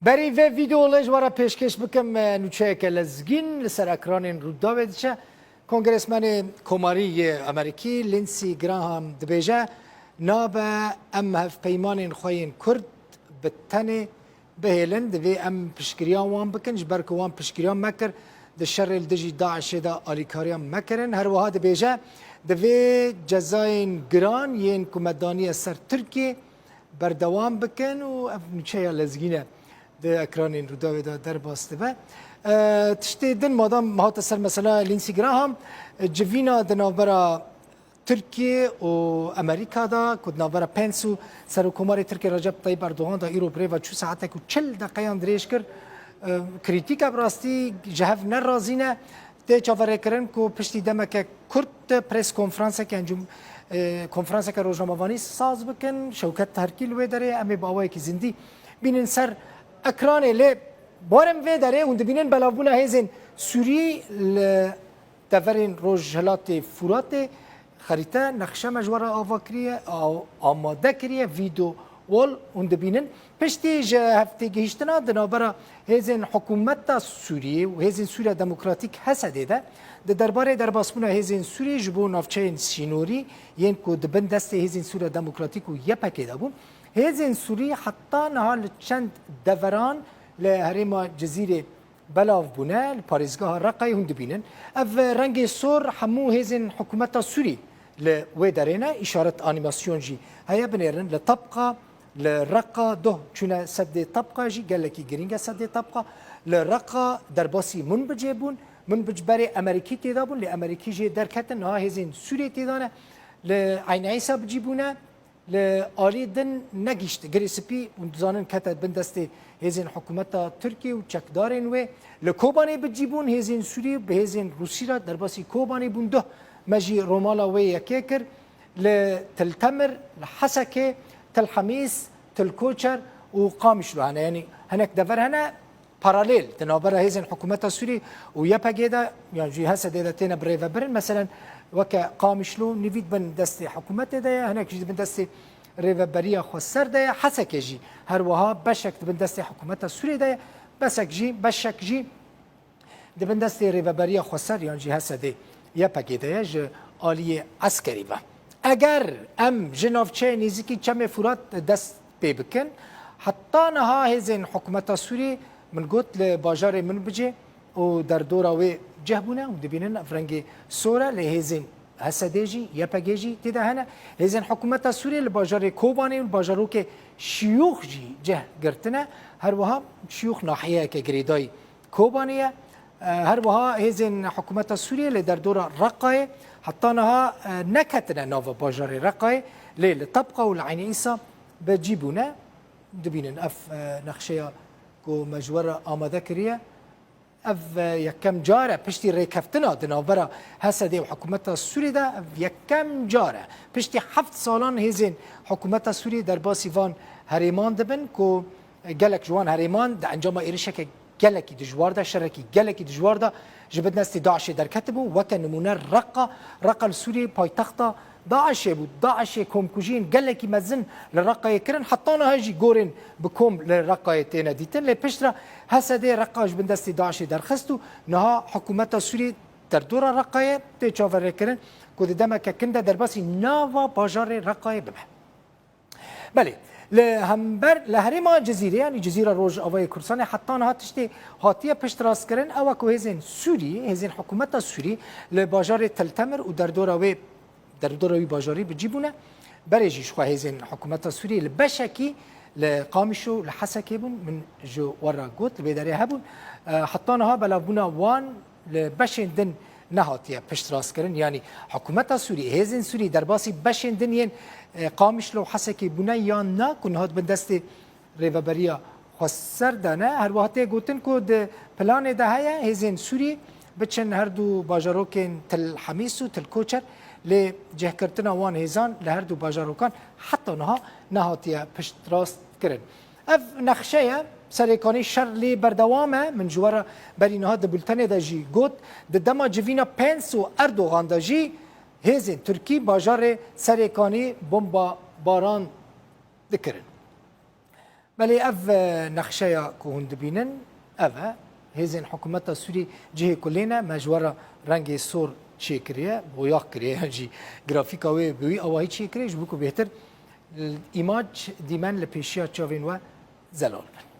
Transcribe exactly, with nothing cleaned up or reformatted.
Berî vê vîdeoyê ji we re pêşkêş bikim, e, nûçeyeke lezgîn li ser ekranên Rûdawê diçe. Kongresmenê Komarî yê Amerîkî Lindsey Graham dibêje, nabe em hevpeymanên xwe yên Kurd bi tenê bihêlin, divê em piştgiriya wan bikin, ji ber ku wan piştgiriya me kir, di şerê li dijî DAIŞê de alîkariya me kirin. Her wiha dibêje, divê cezayên giran yên ku me daniye ser Tirkiyê berdewam bikin û ev nûçeya lezgîn e di ekranên Rûdawê de derbas dibe. E, tiştê din, madam hate ser mesela Lindsey Graham, e, civîna di navbera Tirkiye û Amerîka de, ku di navbera Pence û Serokkomarê Tirkiye Recep Tayyip Erdogan de îro bi rê ve çû, saetek û çil deqeyan dirêj kir. E, krîtîk e, bi rastî ji hev ne razî ne. Tê çaverêkirin ku piştî demeke kurt pres konferanseke encûm-, e, konferanseke rojnamevanî saz bikin. Şewket Herkî li wê derê ye. Em ê bi awayekî zindî bînin ser ekranê. Lê barim vê derê hûn dibînin belavbûna hêzên Sûrî li deverên rojhilatê Furatê. Xerîte, nexşe me ji we re ava kiriye, a-, amade kiriye, video wall hûn dibînin. Piştî ji hevtêgihîştina di navbera hêzên hikûmeta Sûriyê û Hêzên Sûriya Demokratîk, H S D, de, di derbarê derbasbûna hêzên Sûriyê ji bo navçeyên sînorî yên ku di bin destê Hêzên Sûriya Demokratîk û Y P G de bûn, hêzên Sûrî heta niha li çend deveran li herêma Cizîrê belav bûne, li parêzgeha Reqayê hûn dibînin. Ev rengê sor hemû hêzên hikûmeta Sûrî li wê derê ne, îşaret anîmasyon jî heye, binêrin. Li Tabqa, li Reqa, doh çûne sedê Tabqa jî gelekî girîng e, sedê Tabqa. Li Reqa derbasî Minbicê bûn. Minbic berê Emerîkî tê de bûn, lê Emerîkî jê derketin, niha hêzên Sûriyê tê de ne. Li Eyn Îsa bicî bûne. Li alî din negihîşt. Girê Spî, hûn dizanin, kete bin destê hêzên hikûmeta Tirkiyê û çekdarên wê. Li Kobanê bicî bûn, hêzên Sûrî bi hêzên Rûsî re derbasî Kobanê bûn. Duh me jî romala wê yekê kir. Li Til Temir, li Hesekê, Til Hemîs, Til Koçer û Qamişlo hene. Yanî hinek dever hene. Paralel di navbera hêzên hikûmeta Sûrî û Y P G de, yan jî H S D de têne birêvebirin. Meselen, weke Qamişlo nivî di bin destê hikûmetê de ye, hinek jî di bin destê Rêveberiya Xweser de ye. Hesekê jî her wiha beşek di bin destê hikûmeta Sûriyê de ye, beşek jî, beşek jî di bin destê Rêveberiya Xweser yan jî H S D Y P G de ye ji aliyê eskerî ve. Eger em ji navçeyê nêzîkî Çemê Furat dest pê bikin, heta niha hêzên hikûmeta Sûrî, min got, li bajarê Minbicê û derdora wê cih bûne. Hûn dibînin ev rengê sor e, lê hêzên H S D jî, Y P G jî tê de hene. Hêzên hikûmeta Sûriyê li bajarê Kobanê û li bajarokê Şiyûx jî cih girtine. Her wiha Şiyûx nahiyeyeke girêdayî Kobanê ye. E, her wiha hêzên hikûmeta Sûriyê li derdora Reqayê heta niha, e, neketine nava bajarê Reqayê, lê li Tabqa û li Eynî Îsa bi cî bûne. Dibînin ev, e, nexşeya ku me ji we re amade kiriye. Ev, e, yekem car e piştî rêkeftina di navbera H S D û hikûmeta Sûriyê de, ev yekem car e. Piştî heft salan hêzên hikûmeta Sûriyê derbasî van herêman dibin ku gelek ji wan herêman di encama êrişeke gelekî dijwar de, şerekî gelekî dijwar de ji bin destê DAIŞê derketibû. Weke nimûne Reqa, Reqa li Sûriyê paytexta DAIŞê bû. DAIŞê komkujiyên gelekî mezin li Reqayê kirin. Heta niha jî gorên bi kom li Reqayê têne dîtin. Lê piştre H S D Reqa ji bin destê DAIŞê derxist û niha hikûmeta Sûriyê derdora Reqayê tê çaverêkirin ku di demeke kin de derbasî nava bajarê Reqayê bibe. Belê, li hember, li herêma Cizîrê, yanî Cizîra Rojavayê Kurdistanê, heta niha tiştê hatiye piştrastkirin, ew e ku hêzên Sûrî, hêzên hikûmeta Sûrî li bajarê Til Temir û derdora wê, derdora wî bajarî bi cî bûne. Berê jî ji xwe hêzên hikûmeta Sûrî li beşekî li Qamişlo û li Hesekê bûn, min ji we re got, li vê derê hebûn. E, heta niha belavbûna wan li beşên din nehatiye piştrastkirin. Yanî hikûmeta Sûrî, hêzên Sûrî derbasî beşên din yên, e, Qamişlo û Hesekê bûne yan na, ku niha di bin destê Rêveberiya Xweser de ne. Her wiha tê gotin ku di planê de heye hêzên Sûrî biçin her du bajarokên Til Hemîs û Til Koçer, lê cihgirtina wan hêzan li her du bajarokan heta niha nehatiye piştrast kirin. Ev nexşe ye, Serêkanî şer lê berdewam e. Min ji we re berî niha di bultenê de jî got, di dema civîna Pence û Erdogan de jî hêzên Tirkî bajarê Serêkanî bombabaran dikirin. Belê ev e, nexşeya ku hûn dibînin, ev e. Hêzên hikûmeta Sûrî cihê ku lê ne, me ji we re rengê sor çêkiriye, boyax kiriye, yan jî grafîka wê bi wî awahî çêkiriye, ji bo ku bêhtir, e, îmac dîmen li pêşiya çavên we zelal bin.